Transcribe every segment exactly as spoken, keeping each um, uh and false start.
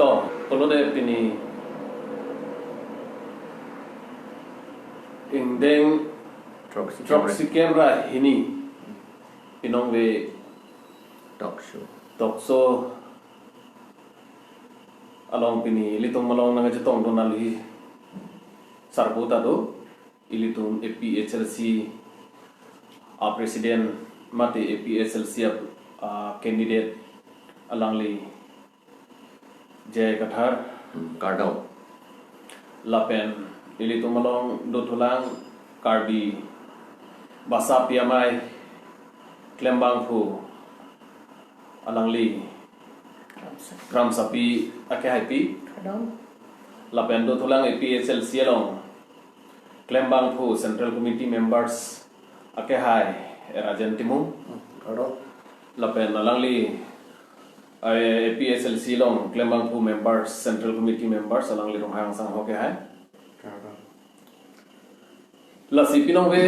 To, pulote pini ingdeng throksi throksi kep ra hini Pinongve talk show. Talk show along pini ilitum along nangchetongdun alohi sarpo ta do, ilitum A P H L C a president mate A P H L C a, a candidate alangli J I Kathar. Hmm, kardom. Lapen ilitum along dothulang Karbi Basa Pi Amei Klembangphu alangli Kramsapi. Kramsapi akehaipi. Kardom. Lapen dothulang A P H L C along Klembangphu Central Committee members akehai Rajen Timung. Hmm, kardom. Lapen alangli, eh, A P H L C along Klembangphu members, Central Committee members alangli Ronghang Sangho akehai. Kardom. Lasi Pinongve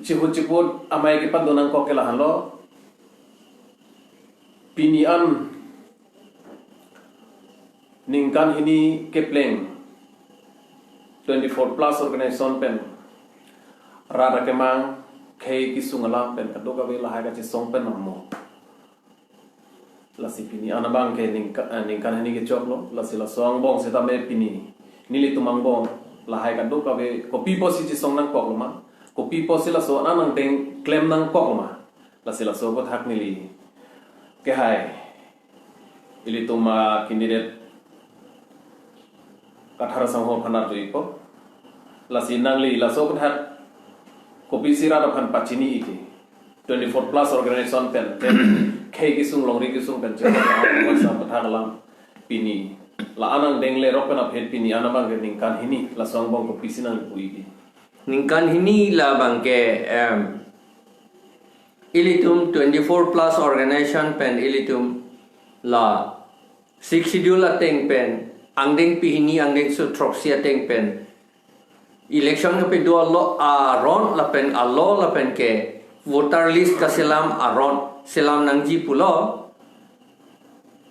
chihut chiput amei kepado nangkok ke lahenlo. Pini an ningkan hini kepleng twenty-four plus organization pen rat akemang khei kesung alam pen kadokave lahai kachesong pen nangmo. Lasi pini an abang ke ningka-, eh, ningkan hini kechoklo, lasi laso angbong setame pini nelitum angbong lahai kadokave kopi pusi chesong nangkoklo ma, kopi pusi laso an angdeng klem nangkoklo ma, lasi laso aphuthak neli kehai ilitum a candidate Kathar Sangho aphan arjuipo. Lasi nangli laso aphuthak kopisi rat aphan pachini-ik ke? Twenty-four plus organization pen, pen khei kesung longri kesung pen chekha sa aphuthak alam pini la-an angdeng lerok pen aphi pini an abang ke ningkan hini laso angbong kopisi nangli pu-ik ke? Ningkan hini labang ke, em, ilitum twenty-four plus organization pen ilitum la Sixth Schedule ateng pen, angdengpi hini angdengso throksi ateng pen election kapado alo aron lapen alo lapen ke voter list kaselam aron selam nangji pulo.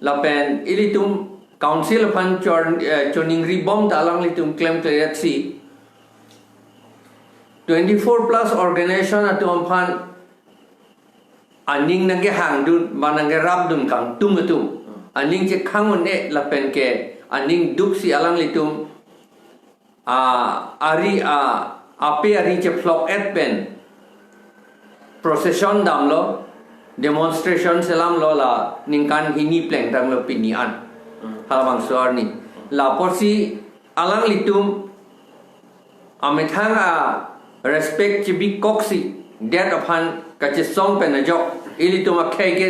Lapen ilitum council aphan chor-, eh, choningri bom ta alanglitum klemkledet si twenty-four plus organization atum aphan aning nangkehangdun, ba nangkerapdun kangtung atum aning chekhang un-e lapen ke aning duksi alanglitum, a, ari, a, ape ari chephlok-et pen procession damlo, demonstration selamlo, la ningkan hini plengtanglo pini an. Hmm. Halabangso arni. Lapusi alanglitum amethang a respect chebikoksi det aphan kachesong pen ajok, ilitum akhei ke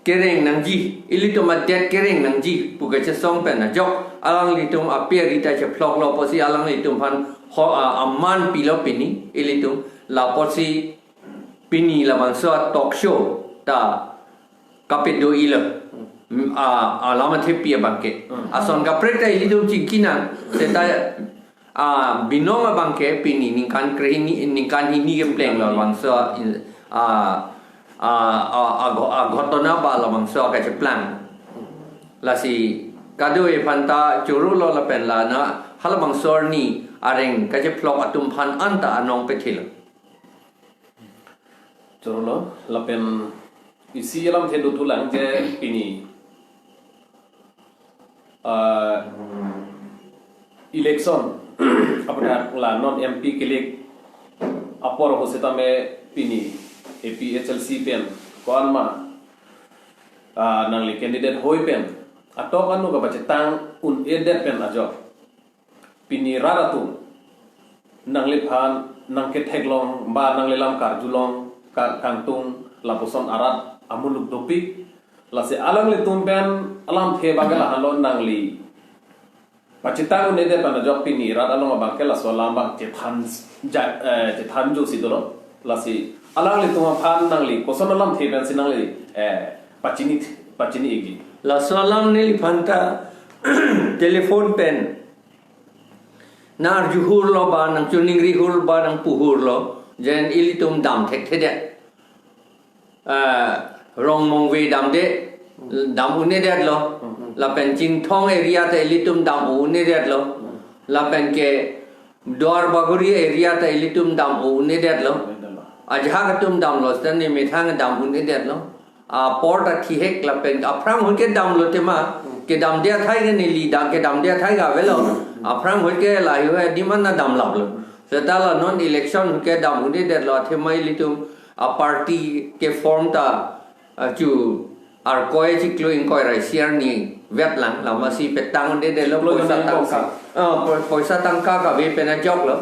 kereng nangji, ilitum adet kereng nangji pu kachesong pen ajok, alanglitum ape ari ta chephloklo pusi alanglitum aphan ho, a, aman pilo pini ilitum. Lapusi pini labangso a talk show ta kapado-iklo. Mm, a, alam athepi abang ke. Mm. Ason kaprek ta ilitum chingki nang, seta, a, binong abang ke pini ningkan krehini, ningkan hini keplenglo labangso in, a, a, a, a, gho-, a, ghotona ba labangso kacheplang. Lasi kadokave aphan ta chorolo lapen la na halabangso arni areng kachephlok atum aphan anta anong pethil. Chorolo, lapen isi alamthe dothulang je pini, ah, election aphuthak la non M P ke-elect apor ahut setame pini A P H L C pen ko-an ma, ah, nangli candidate hoi pen atok anu kapachetang un-edet pen ajok pini rat atum nangliphan nangketheklong ba nangli lam karjulong ka-, kangtung lapuson arat amuluk dopik. Lasi alanglitum pen alamthe abang ke lahenlo, nangli pachetang un-edet pen ajok pini rat along abang ke laso alam abang chethan ja-, eh, chethan josi dolo. Lasi alanglitum aphan nangli koson alamthe pensi nangli, eh, pachini, pachini-ikji? Laso alam neliphan ta telephone pen nang arjuhurlo ba nang choningrihur ba nang puhurlo, jen ilitum dam thekthedet. Ah, rong mongve damde, dam un-edetlo. Lapen Chinthong area ta ilitum dam un-edetlo. Lapen ke Duar Bagori area ta ilitum dam un-edetlo. Ajahak atum damlo, seta ne methang dam un-edetlo. Apor ta thihek lapen aphrang ahut ke damlo tema. Kedamde athai ke neli dam, kedamde athai ke avelo. Aphrang ahut ke lahei adim an ta damlaplo. Seta la non election ahut ke dam un-edetlo, athema ilitum a party ke form ta, ah, chu Arkoi chiklo ingkoi ra isi arni vetlang, lama si petang un-edetlo, chiklo poisa ingkoi tangka. Ah, po-, poisa tangka kave pen ajoklo.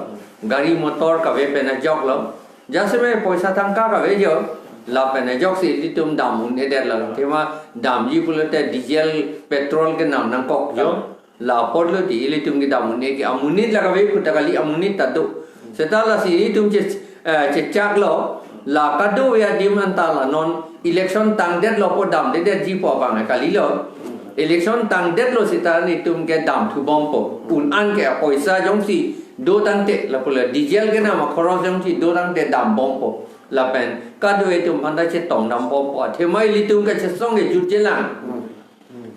Gari motor kave pen ajoklo. Jasemet poisa tangka kave jo. Lapen ajoksi ilitum dam un-edetlo. Athema damji pulote diesel, petrol ke nam nangkok jo. La apotlo di ilitum kedam un-e ke amonit la kave pu ta kali, amonit ta do. Seta lasi ilitum che, eh, chechaklo, la kadokave adim an ta la non election tangdetlo pu damdedetji pu abang kalilo. Election tangdetlo seta nelitum ke damthubompo. Un-an ke apoisa jongsi do tangte, lapu le diesel ke nam akhoros jongsi do tangte dambompo. Lapen kadokave atum aphan ta chetong dambompo. Athema ilitum kachesong kejut chelang.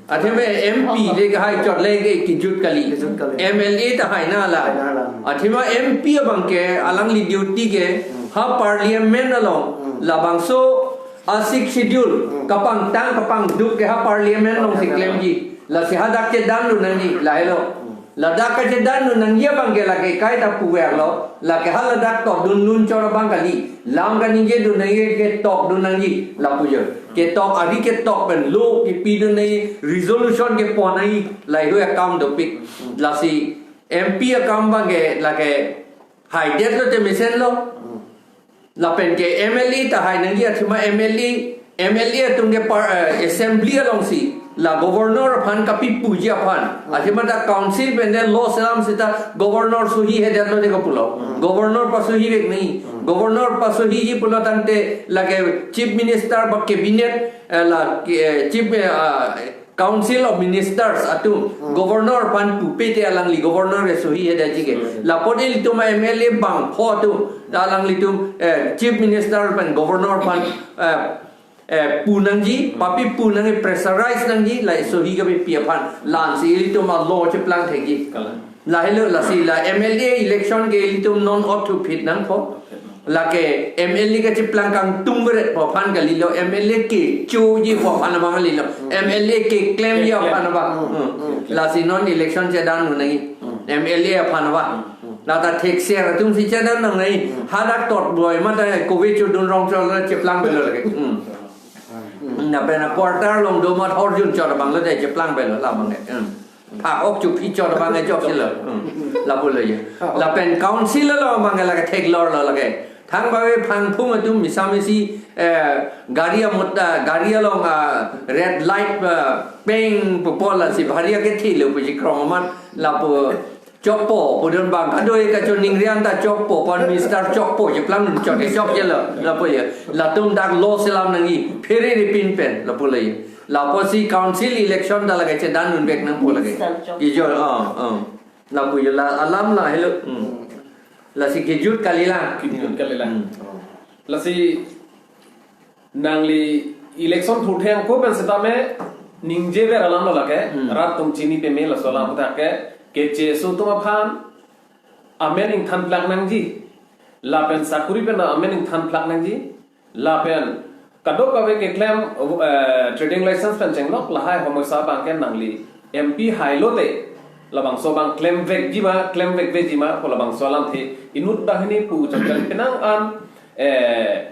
Athema M P le kahai chot le ke kejut kali. Kejut kali. M L A ta hai na la. Hai na la. Athema M P abang ke alangli duty ke, hmm, ha parliament along, hmm, labangso a sixth schedule, hmm, kapangtang kapangduk ke ha parliament alongsi, parliament along, klemji. Lasi hadak chedandun nangji, lahelo. Hmm. Ladak kachedandun nangji abang ke lake kaita puverlo, lake ha ladak tokdun lunchot abang kali. Lam kaningjedun nangji ke tokdun nangji, lapu jo. Ketok ari ketok pen law kepidun nangji, resolution kepon nangji, lahei akam dopik. Lasi M P akam abang ke lake haidetlo te mesenlo. Lapen ke M L A ta hai nangji, athema M L A, M L A atum ke par, eh, assembly alongsi la governor aphan kapipuji aphan. Athema ta council pen de law selam seta governor sohi hedetlo de kapulo. Hmm. Governor pasohivek nangji. Hmm. Governor pasohiji pulo tangte lake chief minister ba cabinet, eh, la, eh, chief, eh, ah, Council of Ministers atum, hmm, governor aphan pupe te alangli governor ke sohi hedetji ke. Hmm. Lapu ilitum M L A bangpho atum, ta alanglitum, eh, chief minister pen governor aphan, eh, eh, pu nangji, hmm, papipu nangji, pressurize nangji, la sohi kapipi aphan, la-ansi ilitum a law cheplang thekji. Kalang. Lahelo lasi la M L A election ke ilitum non othu phit nangpo. Lake M L A kacheplang kangtungveret pu aphan kalilo, M L A kechoji pu aphan abang kalilo, M L A keklemji aphan abang. Hmm, hmm. Lasi non election chedandun nangji, hmm, M L A aphan abang. Hmm. Lata thekser atumsi chedandun nangji, hmm, hadak tot boi mate kove chodun rong chot cheplang avelo lake. Hmm. Hmm. Lapen a quarter along do mat horjun chot abang lo te cheplang avelo la abang ke. Hmm. Phak ok chuphi chot abang ke chokchelo. Hmm. Lapu lo ye. Lapen council along abang ke lake theklorlo lake. Thang bave phang phung atum misa misi, eh, gari amot, ah, gari along, ah, red light, ah, peng pupo lasi bhari akethelo puji krong amat lapu chokpo pudun abang kadokave kachoningri an ta chokpo pon, minister chokpo je plang chot ke chokchelo lapu ye. Latum dak law selam nangji phere ripin pen lapu lo ye. Lapusi council election ta lake chedandunvek nangpo lake. Minister chok. Ijo, oh, oh. Lapu jo la alam lahelo. Hmm. Lasi kejut kalilang. Kejut kalilang. Hmm. Lasi nangli election thurtheng ko pen setame ningjever alam lo lake. Hmm. Rat atum chini peme laso alam, hmm, athak ke keche aso atum aphan amen ingthan plak nangji. Lapen sakuri pen amen ingthan plak nangji. Lapen kadokave keklem, eh, trading license pen chenglok lahai homoisa abang ke nangli M P hai lote labangso abang klemvekji ma, klemvekveji ma pu labangso alamthe inut banghini pu chot kali, penang an, eh,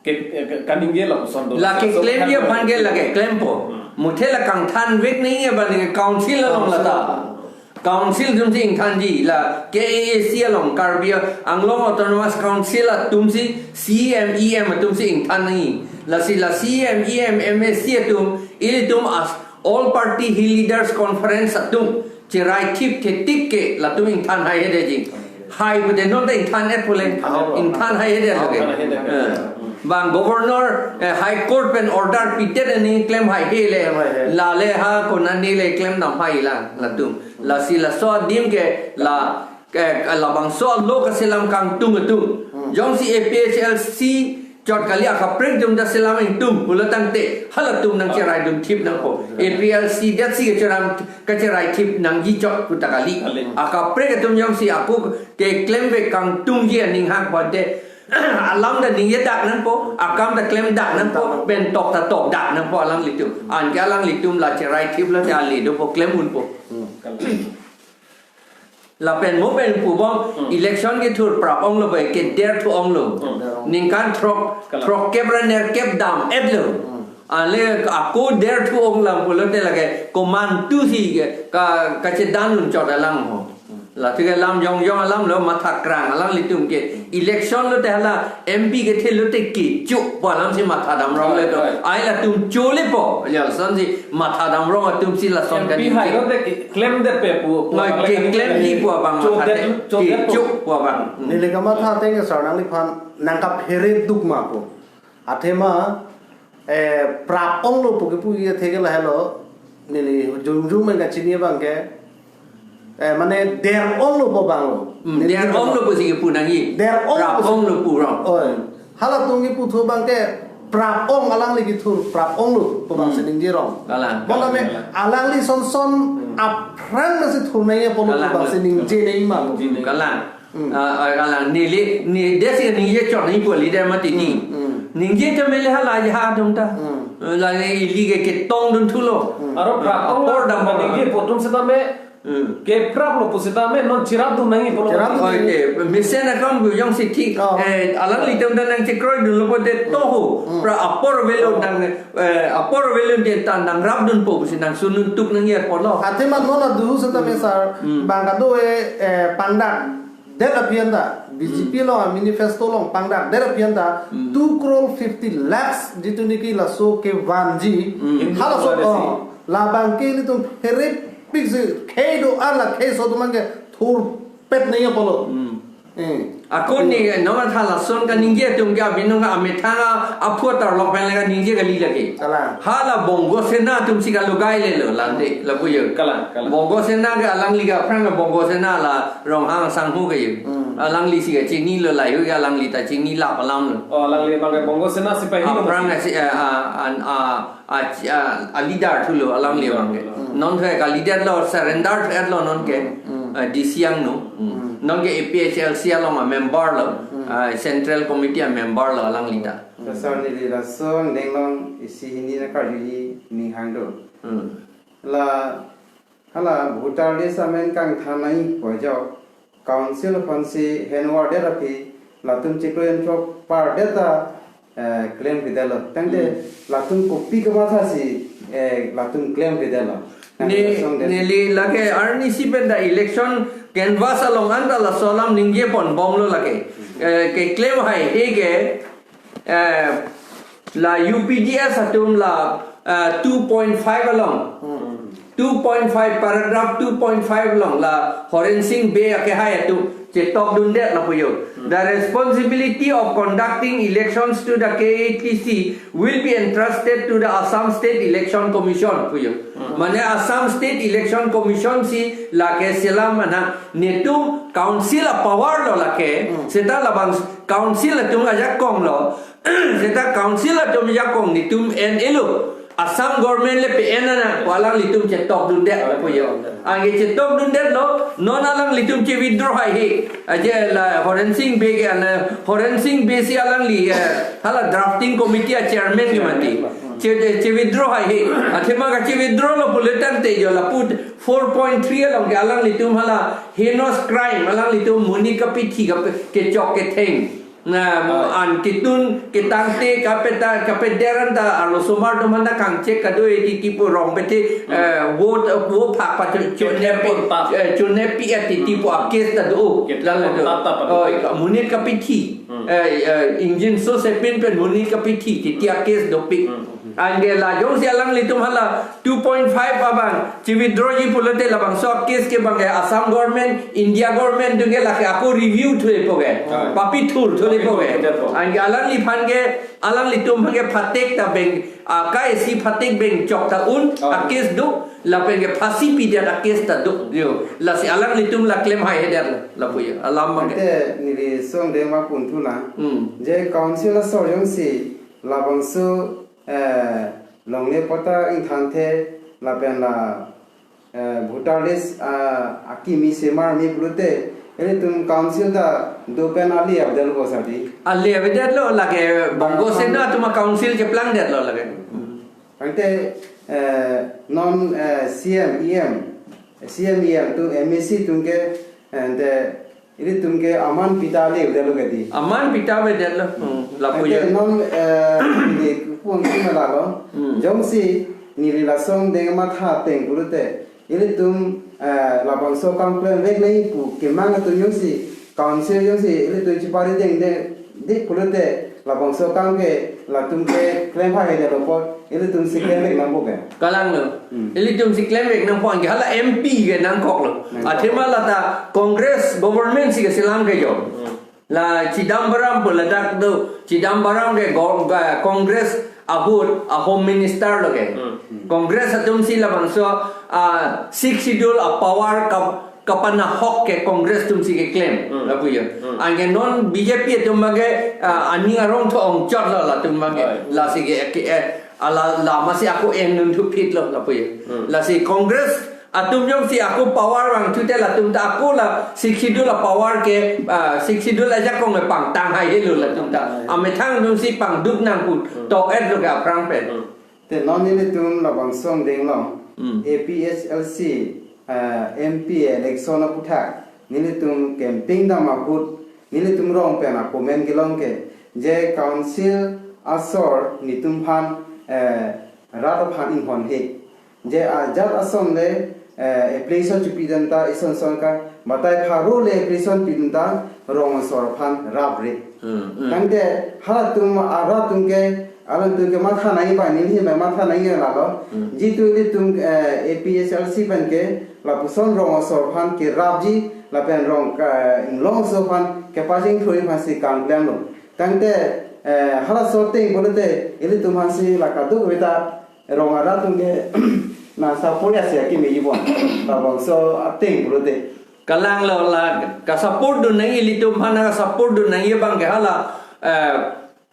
ke, ke, kaningje lapuson do. Lake klemji aphan ke lake klempo. Hmm. Muthe la kangthanvek nangji abang ke council along lata. Council atumsi ingthanji, la K A A C along, Karbi Anglong Autonomous Council atumsi C E M, E M atumsi ingthan nangji. Lasi la C E M, E M, M A C atum, ilitum as All Party Hill Leaders Conference atum cherai thip thetik ke latum ingthan hai hedetji. Hai pude non ta ingthan et pule. Ingthan hai. Ingthan hai hedet lake. Ingthan hai hedet. Eh. Bang governor, eh, High Court pen order pidet ani klem hai hele. Klem hai hele. Lale ha konane le klem dam hai la, latum. Lasi laso adim ke la, eh, labangso law kaselam kangtung atum. Hmm. Jongsi A P H L C chot kali, akaprek atum ta selam ingtum pulo tangte halatum nangcherai dun thip nangpo. A P H L C det si kacheram kacherai thip nangji chot pu ta kali. Kali. Akaprek atum jongsi ako keklem ave kangtungji aning hang pon te alam ta ningje dak nangpo, akam ta klem dak nangpo, pen tok ta tok dak nangpo alanglitum. Anke alanglitum la cherai thip lo te ale dopo, klem unpo. Hmm. Lapen mo pen pubom, hmm, election kethur prap onglo bai, ke der thu onglo. Hmm. Ningkan throk, kalang, throk kep ra ner kep dam-etlo. Hmm. Ale ako der thu ong lam pulo te lake komantu si ke ka, kachedan un chot alang ho. Hmm. Lasi ke lam jong jong alam lo, matha krang alanglitum ke. Election lo te hala M P kethe lo te kecho pu alam si matha dam rong le to. Right, right. Ai latum cho le po. Ya, lason si matha dam rong atum si lason M P kan hai ke. Lo te ke klem det pe pu, pu Ngai abang ke le klem di pu abang cho matha det, te. Cho det pu. Kecho pu abang. Hmm. Neli kamatha ateng ke sir nangliphan nangkaphere duk ma pu. Athema, eh, prap onglo pu kepu ye theke lahelo, neli jum jum men kachini abang ke, eh, mane der onglo pu abang lo. Hmm, neli der pu onglo pu si kepu nangji. Der ong prap pu si onglo pu rong. Oi. Halatum kepu thu abang ke prap ong, alangli kethur prap onglo pu abang, hmm, si ningje rong. Kalang, bola kalang, me kalang. Alangli son son, hmm, aphrang na si thur nangji apotlo pu abang, kalang, si ningje nangji ma lo. Ningje nangji. Kalang. Hmm. Ah, ah, kalang, neli, ne, desi ningje chot nangji pu leader mati ni. Hmm, hmm. Ningje ta mele hala aja atum ta. Hmm. Eh, la ne ili ke ketong dun thulo. Hmm. Aro prap ong apor dam apor ningje pu atum setame, hmm, ke prap lo pu setame non cherap dun nangji pulo. Cherap dun. Oi, nangji. Eh, mesen akam pu jongsi thik. Oh. Eh, alanglitum ta nangchekroi dunlo pote to ho. Hmm. Pra apor avelo, oh, nang, eh, apor avelo te ta nangrap dunpo pusi nangsun dun tuk nangji apotlo. Athema non adu setame, hmm, sir, hmm, bang kado-e, eh, pangdak det aphi anta, B J P, hmm, along manifesto along pangdak det aphi anta, hmm, two crore fifty lakhs jitu niki laso kevanji. Hmm. Halaso, oh, labang ke ilitum pherepik si khei do-an la kheiso atum abang ke thurpet nangji apotlo. Hmm. Eh. Ako ne, non atha lason kaningje atum ke abinong ka amethang aphu atarlok pen le kaningje kali lake. Kalang. Hala Bongo Sena atum si kalugai lelo lante, lapu yo. Kalang, kalang. Bongo Sena ke alangli ke aphrang ke Bongo Sena la Ronghang asangho ke yo. Hmm. Alangli si kachinilo, lahei ke alangli ta chinilo pu alam lo. Oh, alangli abang ke Bongo Sena sipahi lo. Aphrang mati. Asi, eh, ah, an, ah, ah, chi-, ah, ah, leader thulo alangli abang ke. Hmm. Non thu ka leader lo, surrender thu-etlo non ke. Hmm. Ah, D C angno. Hmm. Hmm. Non ke A P H L C along a member lo. Hmm. Ah, Central Committee a member lo alangli ta. Sir, neli laso angdeng along isi hini nangkarjuji aning hang do. Hmm. La, hala voter list amen kangthan nangji pu ajok council aphan si handover det aphi latum chiklo yen throk par det ta, eh, klemkledetlo. Tangte, hmm, latum kopi kamatha si, eh, latum klemkledetlo. Tangte ne, laso angdeng. Neli lake arnisi pen ta election canvass along anta laso alam ningje ponbomlo lake. Eh, keklem haihe ke, eh, la U P D S atum la, eh, two point five along. Hmm. Two point five, paragraph two point five along la Horen Sing Bey akehai atum chetok dundet lapu yo. Hmm. The responsibility of conducting elections to the K H A D C will be entrusted to the Assam State Election Commission pu yo. Hmm. Mane Assam State Election Commission si lake selam mana netum council a power lo lake, hmm, seta labang council atum ajakong lo, seta council atum ajakong netum en-elo, Assam government le pe-en nang pu alanglitum chetok dundet lapu yo. Anke chetok dundetlo, non alanglitum che-withdraw haihe. Aje la Horen Sing Bey ke ana, Horen Sing Bey si alangli, eh, hala drafting committee a chairman ke mati. Che, che-withdraw haihe. Athema kache-withdraw lo pulo tangte yo lapu four point three along ke alanglitum hala heinous crime, alanglitum monit kapithi kape, kechok ketheng. Na, ah, an ketun ketangte kapeta, kapeder anta arlosomar atum anta kangchek kado-e titi pu rong pete, hmm, eh, vote, eh, vote phak pa chu, chu, eh, nepi, eh, chu nepi a titi pu a case ta do. Case lalu ta do. Ta pa do. Oh, monit kapithi. Hmm. Eh, eh, ingjinso sepin pen monit kapithi, titi a case dopik. Hmm. Anke la jongsi alanglitum hala two point five abang chi-withdraw ji pulote labangso case ke abang ke Assam government, India government atum ke lake ako review thupo ke. Ah. Papi thur thupo ke. Papi thur thupo. Anke alangliphan ke, alanglitum aphan ke phatek ta beng, ah, kai si phatek beng chok ta un, ah, a-case do, lapen ke phasi pidet a-case ta do. Yo, lasi alanglitum la klem haihedet lapu ya. Alam abang ke. Ante neli songdeng ma punthu la. Hmm. Je council asor jongsi labangso, eh, longle patta ingthanthe lapen la, eh, voter list, ah, akimi semar mi pulote, ilitum council ta do pen ali abdel ko sadi. Ali abdel lo lake Bongo Sena atum a-council cheplangdetlo lake. Ante, eh, non, eh, C M, E M, C M, E M atum, M A C atum ke, eh, ante ilitum ke aman pita le udah lo kadi. Aman pita avedet lo. Hmm, lapu ante ya. Non, eh, ini kupon kima lalo. Hmm. Jongsi neli la songdeng matha ateng pulote, ilitum, eh, labangso akam klemvek nangji pu kemang atum jongsi, council jongsi ilitum chepari dengdeng, dik pulote labangso akam ke latum ke klem haihedet lo apot, ilitum si klemvek nangpo ke. Kalang lo. Hmm. Ilitum si klemvek nangpo, anke hala M P ke nangkoklo. Nangkok. Athema lata Congress government si keselam ke jo. Hmm. La Chidambaram pu ladak do, Chidambaram ke go-, ga-, Congress ahut a-Home Minister lo ke. Hmm. Congress atum si labangso, ah, Sixth Schedule a-power kap-, kapanahok ke Congress atum si keklem, hmm, lapu ya. Hmm. Anke non B J P atum abang ke, ah, aning arong tho ongchot lo latum abang ke. Right. Lasi ke, ke, eh, ala lama si ako en nun thuphit lo lapu ya. Hmm. Lasi Congress atum jongsi ako power vangthu te latum ta ako la Sixth Schedule a-power ke, ah, Sixth Schedule ajakong ke pangtang haihelo latum ta. Hmm. Amethang atum si pangduk nang pu, hmm, tok-et lo ke aphrang pen. Hmm. Te non nelitum labangso songdeng lo. Hmm. A P H L C, ah, M P election aputhak nelitum campaign dam ahut nelitum rong pen a-comment kelong ke, je council asor netum aphan, eh, rat aphan inghon he. Je ajat ason le, eh, application chepidun ta ison son ka, batai pharo le application pidun ta rong asor aphan rapre. Hmm, hmm. Tangte halatum arat atum ke, alangtum ke matha nangji abang, neli hem matha nangji lalo. Hmm. Jitu ilitum, eh, A P H L C pen ke lapuson rong asor aphan kerapji, lapen rong ka, inglong aso aphan kepaching thuri aphan si kam klemlo. Tangte, eh, halaso ateng pulote ilitum aphan si la kadokave ta rong arat atum ke nang support ya si akimi ji bon. Labangso ateng pulote. Kalang lo la, ka-support dun nangji, ilitum aphan ka-support dun nangji abang ke hala, eh,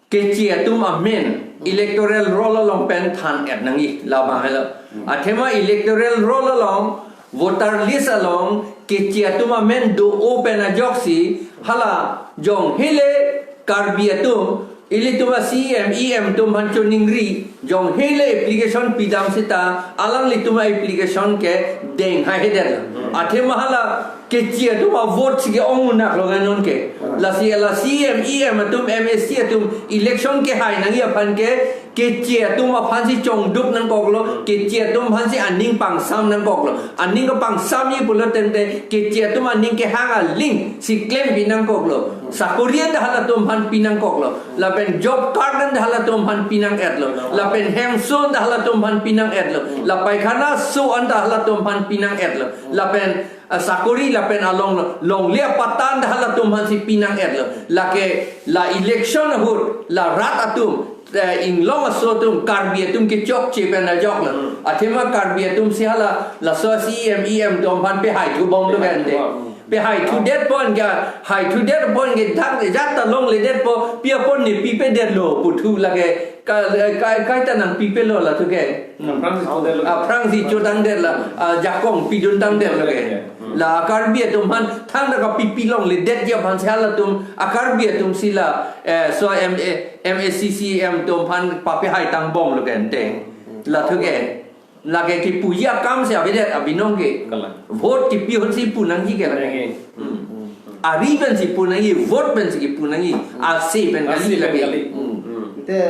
keche atum amen electoral roll along pen than-et nangji labang helo. Hmm. Athema electoral roll along, voter list along keche atum amen do-o pen ajoksi hala jong hele Karbi atum, ilitum a-C M, E M atum aphan choningri, jong hele application pidam seta, alanglitum a-application ke deng haihedet. Hmm. Athema hala keche atum a-vote si ke-ong unak lo ganon ke. Hmm. Lasi ala C M, E M atum, M A C atum, election kehai nangji aphan ke, keche atum aphan si chongduk nangkoklo, keche atum aphan si aning pangsam nangkoklo. Aning kepangsamji pulo tangte, keche atum aning kehang aling si klempi nangkoklo. Sakori anta halatum aphan pi nangkoklo. Lapen job card anta halatum aphan pi nang-etlo. Lapen hemso anta halatum aphan pi nang-etlo. La paikhana so anta halatum aphan pi nang-etlo. Lapen, ah, sakori lapen along lo, longle apatta anta halatum aphan si pi nang-etlo. Lake la election ahut, la rat atum, eh, inglong aso atum, Karbi atum kechokche pen ajok lo. Hmm. Athema Karbi atum si hala, laso C M, E M atum aphan pehai thubom lo kan de. Hmm. Pehai thudet pon ke, hai thudet pon ke, dak, jak ta longledetpo, pi apot ne pipedetlo, puthu lake, ka, ka, kaita nangpipelo latum ke. Hmm. Aphrang si chodetlo. Aphrang si chodangdetlo, ah, jakong piduntangdetlo ke. Hmm. La Karbi atum aphan, thangta kapipi longledetji aphan si halatum, a Karbi atum si la, eh, so M A, M A C C M atum aphan papehai tangbom lo ke ante. Latum ke. Lake kipuji akam si avedet abinong ke. Kalang. Vote kipi ahut si pu nangji ke lake. Nangji. Hmm. Hmm. Ari pen si pu nangji, vote pen si kipu nangji. Hmm. Asi pen kali. Asi pen lake. Kali. Hmm. Hmm. Te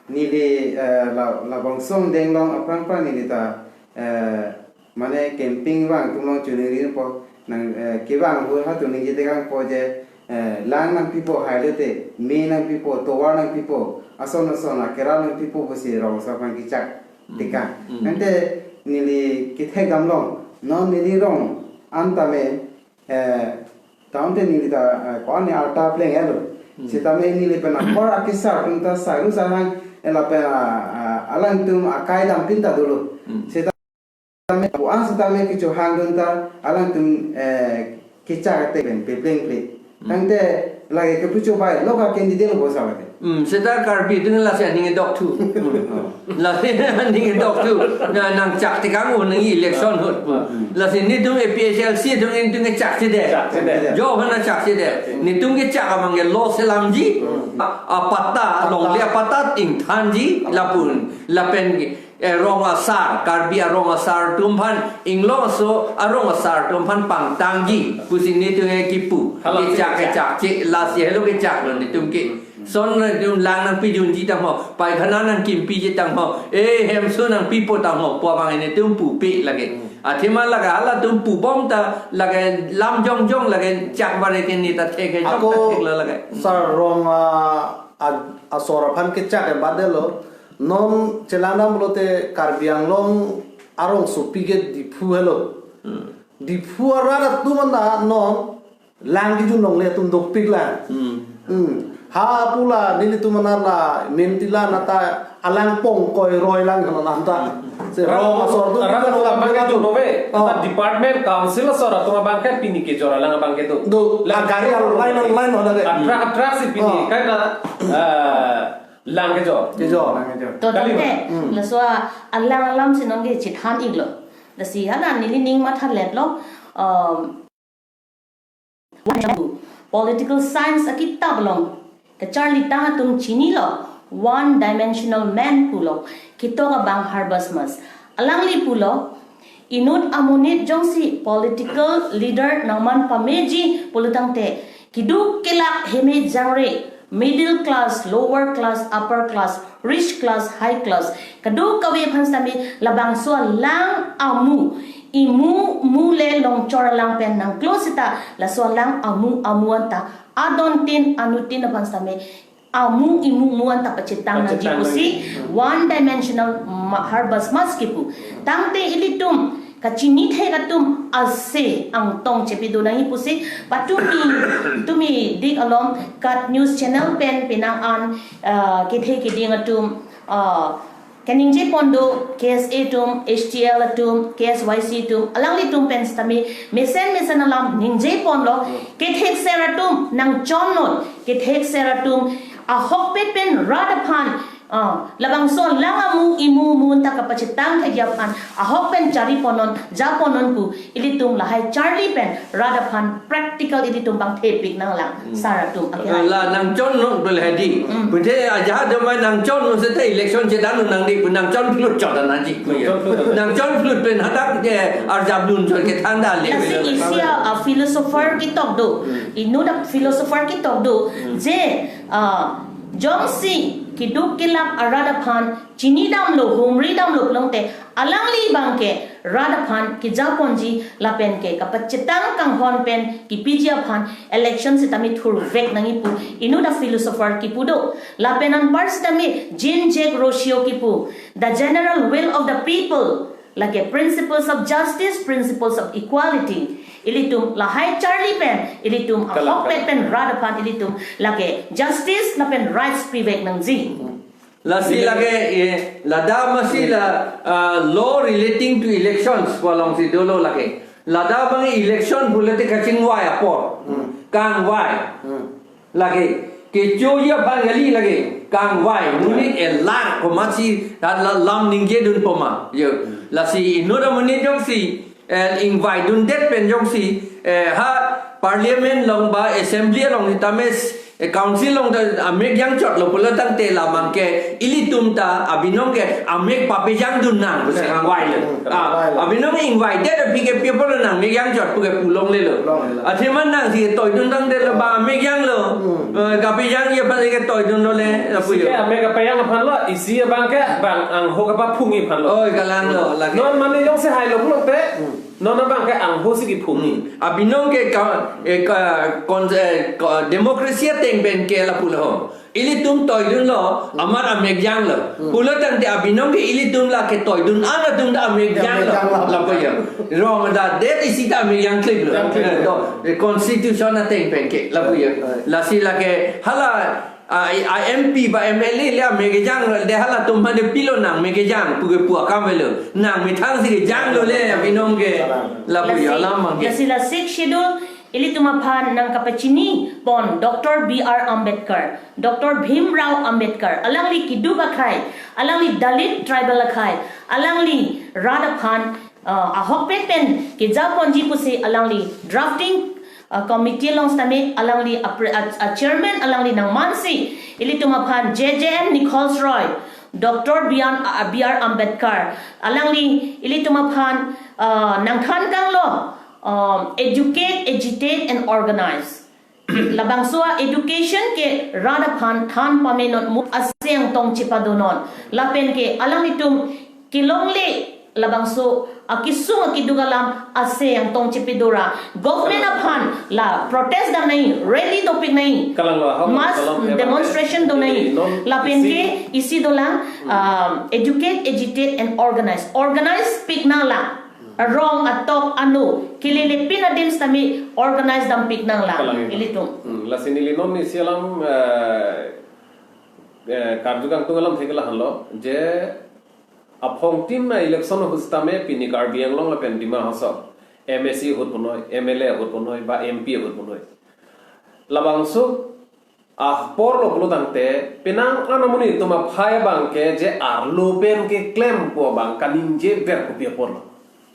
neli, eh, la, labangso songdeng along aphrang aphrang neli ta, eh, mane campaign vang atum along choningripo nang, eh, kevang ahut halatum ningje tekangpo je, eh, lang nangpipo, hai lote me nangpipo, tovar nangpipo, ason ason akeral nangpipo pusi rong asor aphan kechak Hmm. tekang. Hmm. Tangte neli kethek damlong, non neli rong an tame, eh, tangte neli ta, eh, ko-an arta pleng-etlo. Hmm. Sitame neli pen apor akesar atum ta sarlu sarhang, eh, lapen, ah, ah, alangtum akai dampin ta dolo. Hmm. Sitame ko-an sitame kechohangdun ta alangtum, eh, kechak ate pen pepleng ple. Hmm. Tangte lake kepu chobai lo ka candidate lo bosa lake. Hmm, seta Karbi atum lasi aning dok thu. Hmm. Lasi aning dok thu. Na nangchak tekang o nang election ahut. Hmm. Lasi netum A P H L C atum netum kechak si de. Chak si de. Jo hana chak si de. Netum kechak abang ke lo selamji. Hmm. A, apatta, longle apatta ingthanji, lapun, lapen ke, eh, rong asar, Karbi arong asar atum aphan, inglong aso arong asar atum aphan pangtangji pusi netum ke kipu. Hala kechak, kechak. Kechak, che, lasi helo kechak lo netum ke. Son netum lang nangpidunji tangho, paikhana nangkimpiji tangho, eh, hemso nangpipo tangho, pu abang netum pupe lake. Hmm. Athema lake halatum pubom ta lake lam jongjong lake chak bare ke ne ta thek ke jong Ako ta thek lo lake. Sar rong, ah, a, asor aphan kechak ke bade lo. Non chelang dam lote Karbi Anglong arongsopi ke Diphu helo. Hmm. Diphu arat atum anta non lang kejun longle atum dopik lang. Hmm. Hmm. Ha pu la nelitum anak la mentila nata alang pongkoi roi lang hana nanta. Hmm. Se rong asor atum Rang kita atum abang ke tu nove. Oh. Department council asor atum abang ke pini kejor alang abang ke tu. Do, la gari al line al line hoda ke. Atrak atrak si pini Oh. Karena, eh, lang kejor. Kejor. Lang kejor. To Kali tangte, Hmm. laso alang alam si non ke chethan iklo. Lasi hala neli ning matha letlo. Um, political science akitap along kacharlitang atum chinilo, one dimensional man pulo, kitok abang Harbas Mas. Alangli pulo, inut amonit jongsi political leader nangman pameji pulotangte, kiduk kelak heme jangre, middle class, lower class, upper class, rich class, high class, kadokave aphan sitame labangso alang amu, imu mu le longchor alang pen nangklo seta, laso alang amu amu anta adontin anutin aphan sitame amu imu mu anta pachetang nangji Pachetang pusi nangji. One dimensional ma-, Harbas Mas kipu. Tangte ilitum kachinithek atum ase angtong chepido nangji pusi patumi tumi dik along KAT News Channel pen penang an, ah, kethe keding atum, ah, kaningje pon do, K S A atum, H T L atum, K S Y C atum, alanglitum pen sitame mesen mesen alam ningje ponlo, kethekser atum nangchonnon, kethekser atum ahokpet pen rat aphan, ah, labangso alang amu imu mu anta kapachetang thekji aphan ahok pen chari ponnon, ja ponnon pu ilitum lahai charli pen rat aphan practical ilitum bang thepik nanglang. Hmm. Sar atum akhir. La nangchonnon pu le hedi. Hmm. Pute ajahak domai nangchonnon seta election chedan nangdi pu nangchon phlut chot nangji pu ya. Nangchon phlut. Nangchon phlut pen hadak je arjap dun chot kethan da le. Lasi isi a, a philosopher kitok do. Hmm. Inut a philosopher kitok do. Hmm. Je, ah, jongsi kiduk kelak arat aphan chini damlo, humri damlo pulotangte, alangli bang ke rat aphan keja ponji lapen ke kapachetang kanghon pen kipiji aphan election sitame thurvek nangji pu inut a philosopher kipu do. Lapen anpar sitame Jean Jacques Rousseau kipu, the general will of the people, lake principles of justice, principles of equality. Ilitum lahai charli pen, ilitum Kalang, ahokpet kalang. Pen rat aphan ilitum lake justice lapen rights pivek nangji. Lasi lake, eh, ladak masi la, ah, law relating to elections pu alongsi dolo lake. Ladak bang election pulote kachingvai apor. Hmm. Kangvai. Hmm. Lake. Kechoji aphan kali lake. Kangvai. Monit elak komatsi la, la, lam ningje dun poma. Yo. Lasi inut amonit jongsi eh, ingvai dundet pen jongsi, eh, ha parliament along ba assembly along sitame, eh, council along ta amek jangchotlo pulotangte labang ke ilitum ta abinong ke amek papejang dun nang pusi kangvai lo. Hmm, ah, kangvai lo. Abinong ingvai det aphi ke people nang mek jangchot pu ke pu longlelo. Longlelo. Athema nangsi toidun tangdet lo ba amek janglo. Hmm. Eh, kapejangji aphan ke toidun lole, lapu Isi yo. Ke amek kapejang aphan lo, isi abang ke bang angho kapaphungji aphan lo. Oi, kalang lo, lake. Non mane jongsi hailo pulote. Hmm. Non abang ke angho si kiphumi. Abinong ke ka, eh, ka, kon, eh, ka, democracy ateng pen ke lapu lo. Ilitum toidunlo, amat amegjanglo. Hmm. Pulo tangte abinong ke ilitum la ke toidun an atum ta amegjanglo. Amegjanglo. Lapu ya. Rong da det isi ta amegjang kliplo. Jang kliplo. Eh, to, eh, constitution ateng pen ke. Lapu ya. Eh, eh. Lasi la ke hala, ah, i, ah, M P ba M L A le amegjang de halatum mane pilo nang mekejang pu ke pu akam avelo. Nang methang si kejanglo le abinong ke. Lapu ya. Lasi, alam abang ke. Lasi la Sixth Schedule ilitum aphan nangkapachini pon Doctor B R Ambedkar, Doctor Bhimrao Ambedkar, alangli keduk akhei, alangli Dalit tribal akhei, alangli rat aphan, uh, ahokpet pen keja ponji pusi alangli drafting, uh, committee along sitame alangli a pre-, a, a chairman alangli nangmansi ilitum aphan J J M Nichols Roy, Doctor B R, uh, B R Ambedkar, alangli ilitum aphan, uh, nangthan kanglo, um, educate, agitate and organize. Labangso a-education ke rat aphan than pamenon, mo aseng tong chepadonon. Lapen ke alanglitum kelongle labangso akesung akeduk alam aseng tong chepadora. Government aphan la protest dam nangji, rally dopik nangji. Kalang lo, ahok, mass kalang, demonstration do nangji. Non lapen isi ke isi dolang, um, educate, agitate and organize. Organize pik nanglang. Arong atok ano, kelelepin adim sitame organize dampik nanglang. Kalang. Ilitum. Hmm, lasi neli non isi alam, eh, eh, karju kangtung alamthe ke lahenlo, je aphongtin a-election ahut sitame pini Karbi Anglong lapen Dima Hasao M A C ahut punoi, M L A ahut punoi, ba M P ahut punoi. Labangso apor lo pulo tangte, penang an amonit atum aphai abang ke je arlo pen keklempo abang kaningje ver kopi apor lo.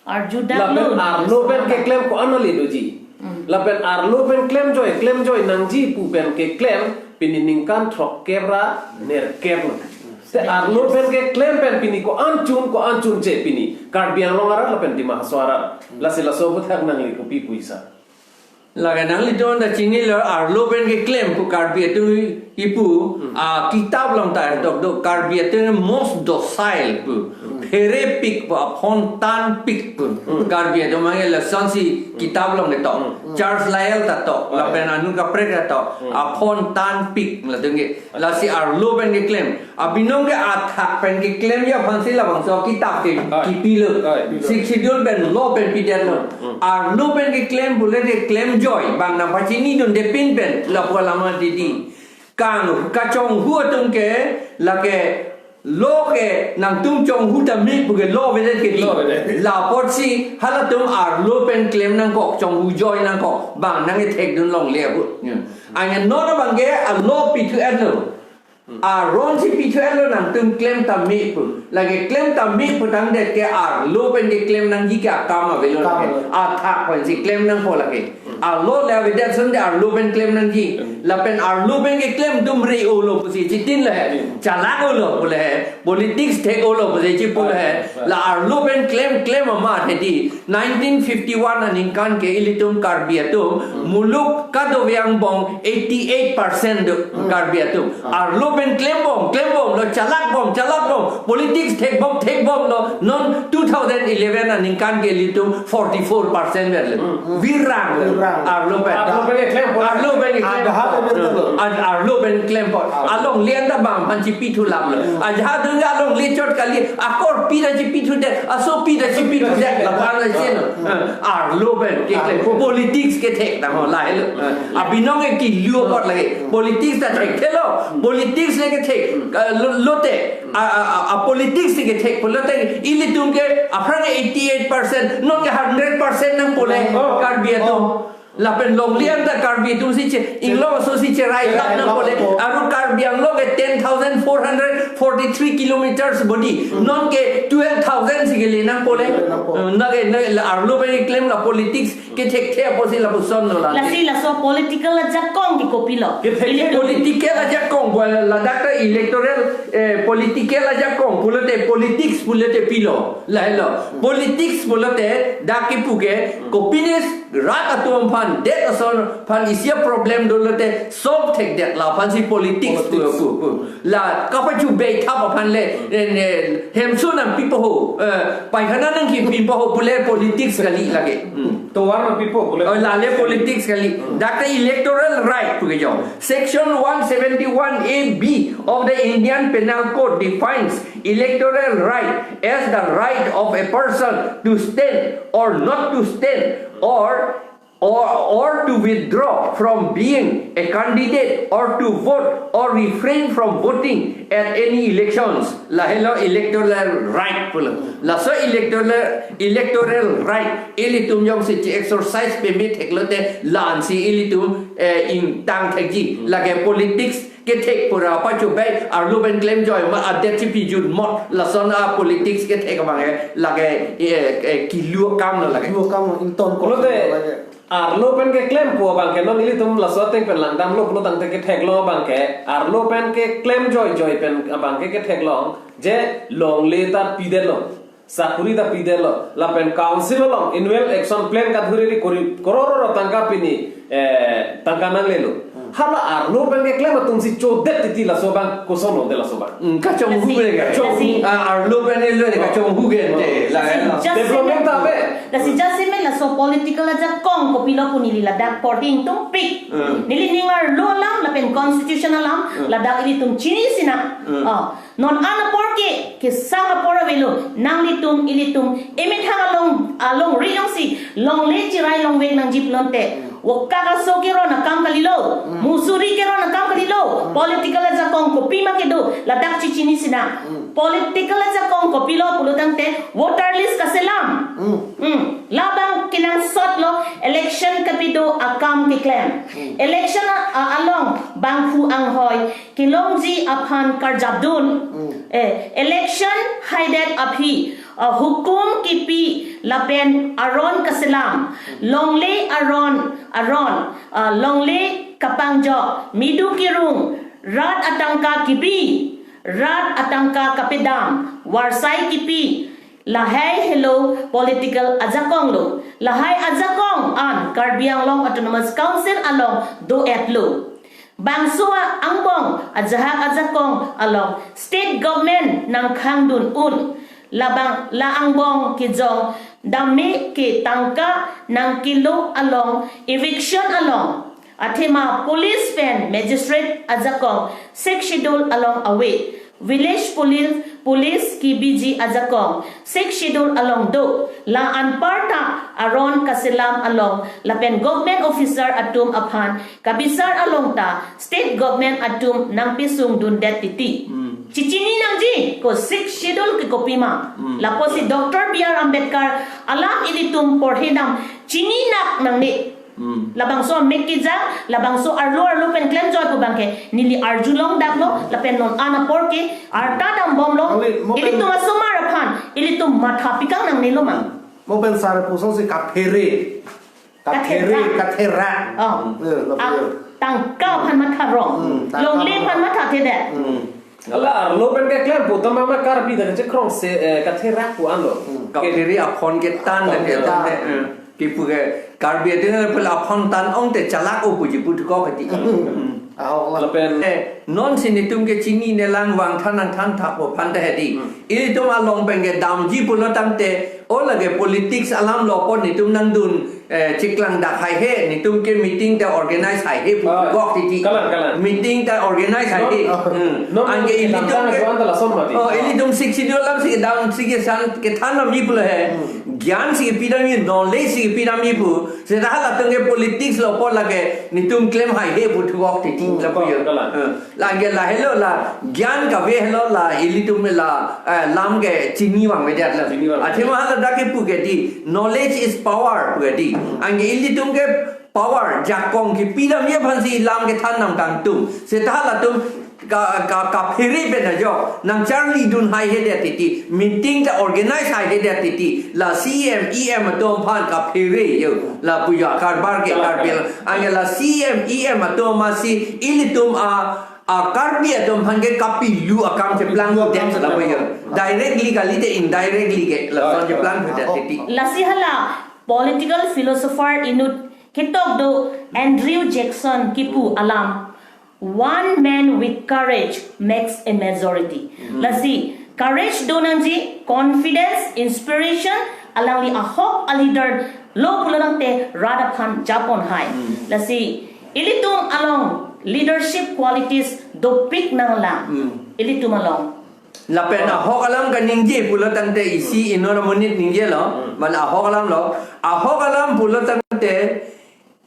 Arju dak lo. Lapen arlo pen keklem ko-an ale doji. Hmm. Lapen arlo pen klemjoi, klemjoi nangji pu pen keklem, pini ningkan throkkep ra nerkep lo. Te arlo pen keklem pen pini ko-an chun, ko-an chun che pini Karbi Anglong arat lapen Dima Hasao arat. Lasi laso aputhak nangli kopi pu isi. Lake nanglitum ta chinilo, arlo pen keklem pu Karbi atum kipu, hmm, a kitap along ta tok do, Karbi atum most docile pu. Hmm. Pherepik pu, aphontanpik pu. Hmm. Karbi atum abang ke lasonsi, hmm, kitap along ketok. Hmm. Charles Lyall ta tok, hmm, lapen anut kaprek ta tok. Hmm. Aphontanpik latum ke. Lasi arlo pen keklem. Abinong ke athak pen keklem ya aphansi labangso kitap ke, ah, kipilo. Ah, kipilo. Sixth Schedule pen law pen pidetlo. Hmm. Arlo pen keklem pulote klemjoi. Bang nangpachinidunde pin pen lapu alam didi. Kang kachonghu atum ke lake law ke nangtum chonghu tame pu ke law avedet ke di. Law avedet. La apotsi halatum arlo pen klem nangkok, chonghu joi nangkok. Bang nangkethekdun longle ahut. Hmm. Anya non abang ke a law pithu-etlo. Hmm. Aron si pithu-etlo nangtum klem tame pu. Lake klem tame pu tangdet ke arlo pen keklem nangji ke akam avelo. Akam lake avelo. Athak pensi klem nangpo lake. Hmm. Arlo le avedet ason de arlo pen klem nangji. Hmm. Lapen arlo pen keklem atum re-olo pusi chitin le. Hmm. Chalak olo pu le. Politics thek olo pusi chipu le. Hmm. La arlo pen klem klem amat hedi. Nineteen fifty-one aningkan ke ilitum Karbi atum, hmm, muluk kadokave angbong eighty-eight percent do, hmm, Karbi atum. Hmm. Arlo pen klembom, klembomlo, chalakbom, chalakbom, politics thekbom, thekbomlo, non two thousand eleven aningkan ke ilitum forty-four percent verlo. Hmm, hmm. Virang. Virang. Arlo pen. Arlo pen keklem. Arlo pen keklem. Ajahak pen. Hmm. Ar-, arlo pen klem po. Ah. Alongle anta bang aphan chipithu lam lo. Hmm. Ajahak atum alongle chot kali, akorpi ta chipithudet, asopi ta chipithudet, lapu-an ason lo. Hmm. Eh, arlo pen keklem. Arlo. Politics kethek tang ho lahelo. Eh, abinong ke kilu apot lake. Hmm. Politics ta thekthelo. Politics le kethek. Eh, lo, lote. A, a, a, a politics si kethek pulote ilitum ke aphrang eighty-eight percent, non ke hundred percent nangpo le. Oh. Karbi atum. Oh. Lapen longle anta Karbi atum si che, inglong aso si cherai lap nangpo le. Cherai lap nangpo. Aru Karbi Anglong ke ten thousand four hundred forty-three kilometers bodi. Hmm. Non ke twelve thousand si kele nangpo le. Kele nangpo. Eh, nake, nake, la arlo pen keklem la politics kethekthe apotsi lapuson lo la. Lasi laso political ajakong ke kopilo? Kethek. Ili political ajakong, bo ladak ta electoral, eh, political ajakong pulote politics pulote pilo. Lahelo. Hmm. Politics pulote dak kipu ke, hmm, kopine rat atum aphan That ason aphan isi a-problem dolo te solve thekdet la aphansi politics pu, politics, pu, pu. La kapachubei thap aphan le, eh, ne, hemso nangpipo ho, eh, paikhana nangkipinpo ho pule politics kali lake. Hmm. Tovar nangpipo pule. Oh, lale politics kali. Hmm. Dak ta electoral right pu ke jo. Section one seventy-one A B of the Indian Penal Code defines electoral right as the right of a person to stand or not to stand or or, or to withdraw from being a candidate or to vote or refrain from voting at any elections. Lahelo electoral right pulo. Laso electoral, electoral right ilitum jongsi che-exercise peme theklote la-ansi ilitum, eh, ingtang thekji. Lake politics kethek pura pachubei, arlo pen klemjoi ma adet si pijut mot, lason a-politics kethek abang ke lake, eh, eh, kilu akam lo lake. Kilu akam lo, ington ko pulote, lake. Arlo pen keklempo abang ke non ilitum laso ateng pen langdamlo pulo tangte ketheklong abang ke, arlo pen keklemjoijoi pen abang ke ketheklong, je longle ta pidetlo, sakuri ta pidetlo, lapen council along annual action plan kaduri ri kori koror tangka pini, eh, tangka nanglelo. Hmm. Hala arlo pen keklem atumsi chodet titi laso abang, koson lo te laso abang. Hmm, kachonghu. Lasi, ke ka. Lasi. Ah, arlo pen elo ke kachonghu ke te. Oh. La, lasi, la. Just development ta ave. Lasi jasemet laso political ajakong kopilo pu neli ladak porting tungpik. Hmm. Neli ning arlo alam lapen constitution alam, hmm, ladak ilitum chini sina. Hmm. Oh. Non an apor ke, kesang apor avelo, nanglitum, ilitum, emethang along, alongri jongsi longle chirai longvek nangji pulote, wokak aso keron akam kalilo, hmm, musuri keron akam kalilo, hmm, political ajakong kopima kedo, ladak chichini sina. Hmm. Political ajakong kopilo pulo tangte, voter list kaselam. Hmm. Hmm. Labang kenangsot lo, election kapido akam keklem. Hmm. Election a, a, along bangphu anghoi kelongji aphan karjapdun. Hmm. Eh, election haidet aphi, ah, hukum kipi lapen aron kaselam. Hmm. Longle aron, aron, ah, longle kapangjok, midu kirung, rat atangka kibi, rat atangka kapedam, varsai kipi, lahai helo political ajakong lo. Lahai ajakong an Karbi Anglong Autonomous Council along do-et lo. Bangso angbong ajahak ajakong along state government nangkhangdun un. Labang la angbong kejong dam me ke tangka nangkelo along eviction along. Athema police pen magistrate ajakong Sixth Schedule along ave. Village police, police kibiji ajakong Sixth Schedule along do. La anparta aron kaselam along lapen government officer atum aphan kabisar along ta state government atum nangpesungdundet titi. Hmm. Chichini nangji ko Sixth Schedule ke kopima. Hmm. Lapusi Doctor B R Ambedkar alam ilitum porhedam chininak nangne. Hmm. Labangso mek kejang, labangso arlo arlo pen klemjoi pu abang ke neli arjulongdaklo, lapen non an apor ke arta dambomlo. Kali, mo pen ilitum asomar aphan ilitum matha pikang nangnelo ma. Mo pen sar pusonsi kaphere. Kathera. Kathera. Oh. Eh, lapu ah, ya. Tangka aphan matha rong. Hmm, tangka. Longle aphan matha thedet. Hmm. Hala arlo pen keklem pu tama ma Karbi ta kachekrong se, eh, kathera pu anlo. Hmm. Kaphere aphon ketan, ketan, ketan. Eh, kipu ke Karbi atum le pula aphon tan ong te chalak o puji pu thuko kati. Hmm. Ahok la. Lapen eh, non si netum ke chininelang vangthan nangthan thap aphan ta hedi. Hmm. Ilitum along pen kedamji pulo tangte, o lake politics alam lo pon netum nangdun, eh, chiklang dak haihe, netum ke meeting ta organize haihe pu, ah, kok titi. Kalang, kalang. Meeting ta organize haihe. Non, hmm, non, anke non, ilitum ke, anta lason mati. Oh, ilitum Sixth Schedule alam si kedam si kesan kethan damji pulo he. Hmm. Gyan si kepidamji, knowledge si kepidamji pu. Seta halatum ke politics lo pon lake netum klem haihe pu thukok titi. Hmm, lapu yo. Kalang. Hmm. Lake lahelo la gyan kave helo la ilitum la, eh, lam ke chini vangvedet la. Chini vang. Athema hala dak kipu ke di, knowledge is power pu ke di. Anke ilitum ke power jakong kepidamji aphansi lam kethan nangkangtung. Seta halatum ka, ka, kaphere pen ajo nangcharlidun haihedet titi, meeting ta organize haihedet titi, la C M, E M atum aphan kaphere yo, lapu yo karbar ke Karbi. Anke la C M, E M atum masi ilitum a, a Karbi atum aphan ke kapilu akam cheplang, kapilu akam det cheplang, lapu yo. Directly kali te indirectly ke lason cheplang det titi. Lasi hala political philosopher inut Ketok do Andrew Jackson kipu alam, "One man with courage makes a majority." Lasi courage do nangji, confidence, inspiration, alangli ahok a leader lo pulo tangte rat aphan japon hai. Lasi ilitum along leadership qualities dopik nanglang. Ilitum along. Lapen ahok alam kaningje pulo tangte isi inut amonit ningjelo, man ahok alam lo, ahok alam pulo tangte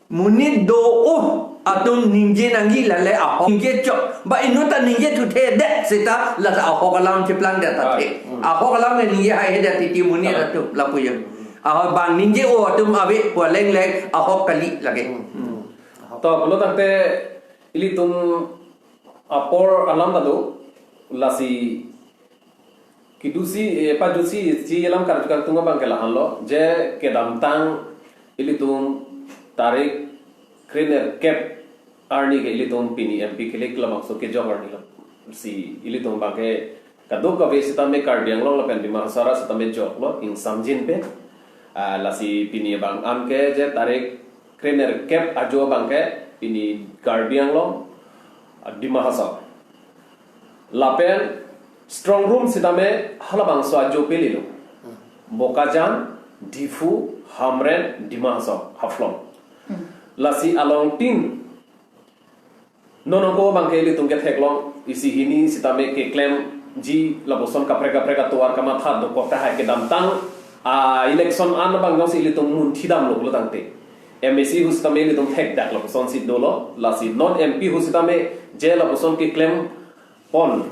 monit do-o atum ningje nangji lale ahok ningje chok. Ba inut ta ningje thuthe det seta lata ahok alam cheplang det athe. Ahok alam ke ningje haihe det titi monit atum lapu yo. Ahok bang ningje-o atum ave pu alengle ahok kali lake. To, pulo tangte ilitum apor alam ta do, lasi kedosi, eh, padosi, si alam karju kangtung abang ke lahenlo, je kedamtang ilitum tarik krenerkep arni ke ilitum pini M P kelik labangso kejok arni lo. Si ilitum abang ke kadokave sitame Karbi Anglong lapen Dima Hasao ra sitame joklo, ingsamjin pen. Ah, lasi pini abang an ke je tarik krenerkep ajo abang ke pini Karbi Anglong, ah, Dima Hasao. Lapen strong room sitame halabangso ajo pelilo. Bokajan, Diphu, Hamren, Dima Hasao, Haflong. Lasi along tin non ako abang ke ilitum ketheklong, isi hini sitame keklemji lapuson kaprek kaprek atovar kamatha dokok tahai. Kedamtang, ah, election an abang jongsi ilitum munthi damlo pulo tangte, M A C ahut sitame ilitum thekdak lapuson si dolo, lasi non M P ahut sitame je lapuson keklem pon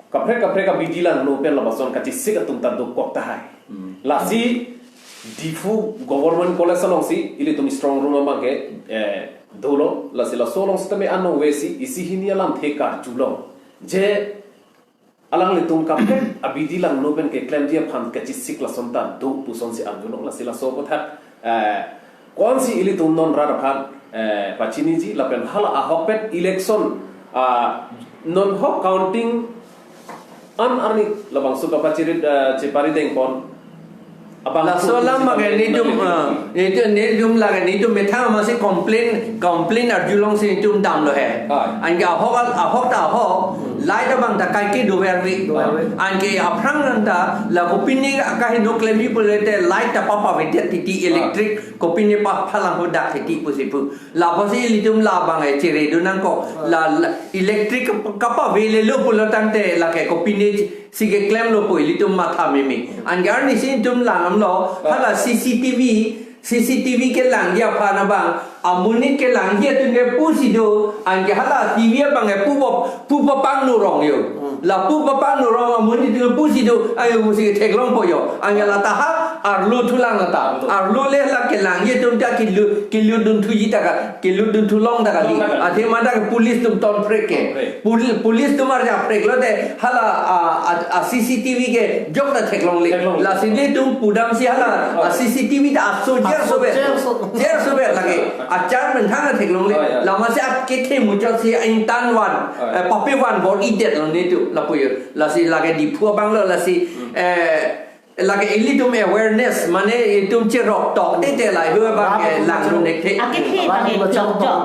kaprek kaprek abidi langno pen lapuson kachesik atum ta dokok tahai. Lasi Diphu Government College alongsi ilitum strong room abang ke, eh, dolo, lasi laso along sitame anong vesi isi hini alamthe karjulong, je alanglitum kaprek abidi langno pen keklemji aphan kachesik lason ta do pusonsi arjulong, lasi laso aputhak, eh, konsi ilitum non rat aphan, eh, pachiniji lapen hala ahokpet election, ah, non ahok counting an arni labangso kapachirit, eh, cheparideng pon. Abang laso alam abang ke netum, ah, netum, netum lake netum methang amatsi complain, complain arjulongsi netum damlo he. Hai. Anke ahok al-, ahok ta ahok, light abang ta kaike dovervi. Dovervi. Anke aphrang nang ta la kopine akaheno klemji pulote light ta papavedet titi, electric kopine paphalang hodak titi pusi pu. Lapusi ilitum labang e chere do nangkok. La, la electric kap-, kapavelelo pulo tangte lake kopine si keklemlo pu ilitum matha meme. Anke arnisi netum langdamlo, hala C C T V, C C T V kelangji aphan abang, amonit kelangji atum ke pusi do, anke hala T V abang ke pu pap-, pu papang nurong yo. Lapu papang nurong amonit atum pusi do, ayo pusi theklongpo yo. Anke lata ha, arlo thulang lata. Arlo le la kelangji atum ta kilu, kilu dun thuji ta ka, kilu dun thulong ta kali. Athe mata ke police atum tonphrek ke. Tonphrek. Pol-, police atum arjapreklo te hala, a, a, a C C T V ke jok ta theklongle. Theklongle. Lasi netum pudamsi hala, a C C T V ta aso jer sobe. Aso jer so- Jer sobe lake. Achar menthang theklongle. Oh, ya. Lamatsi akethe muchotsi ingtan van, oh, ya, eh, pape van bor-idetlo netum lapu yo. Lasi lake Diphu abanglo lasi, eh, lake ilitum awareness, mane itum cherok tok tete lahai hu abang ke lang ru nek the. Akethe abang ke plok jok.